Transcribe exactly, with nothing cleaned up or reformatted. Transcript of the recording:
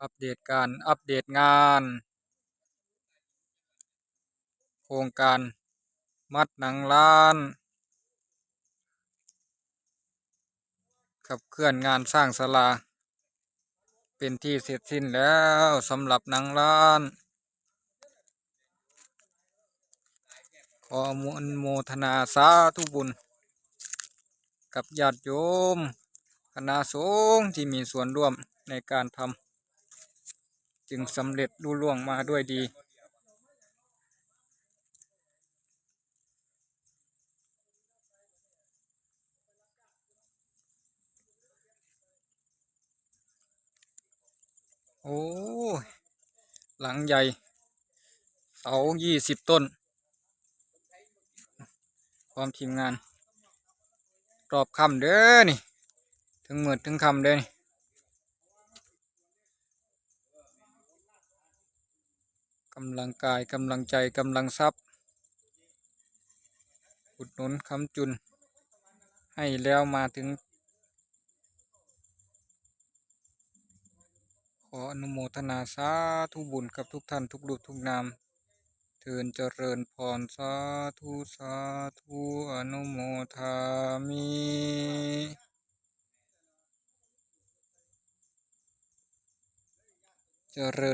อัปเดตการ อัปเดตงาน โครงการมัดหนังล้าน ขับเคลื่อนงานสร้างศาลา เป็นที่เสร็จสิ้นแล้วสำหรับหนังล้าน ขออนุโมทนาสาธุบุญ กับญาติโยมคณะสงฆ์ที่มีส่วนร่วมในการทำ จึงสำเร็จลุล่วงมาด้วยดี โอ้ย หลังใหญ่ เสายี่สิบต้น พร้อมทีมงาน รอบค่ำเด้อนี่ ถึงมืดถึงค่ำเด้อนี่ กำลังกาย กำลังใจ กำลังทรัพย์ อุดหนุนค้ำจุน ให้แล้วมาถึง ขออนุโมทนาสาธุบุญกับทุกท่านทุกรูปทุกนาม เทินเจริญพร สาธุ สาธุ อนุโมทามิ เจริญ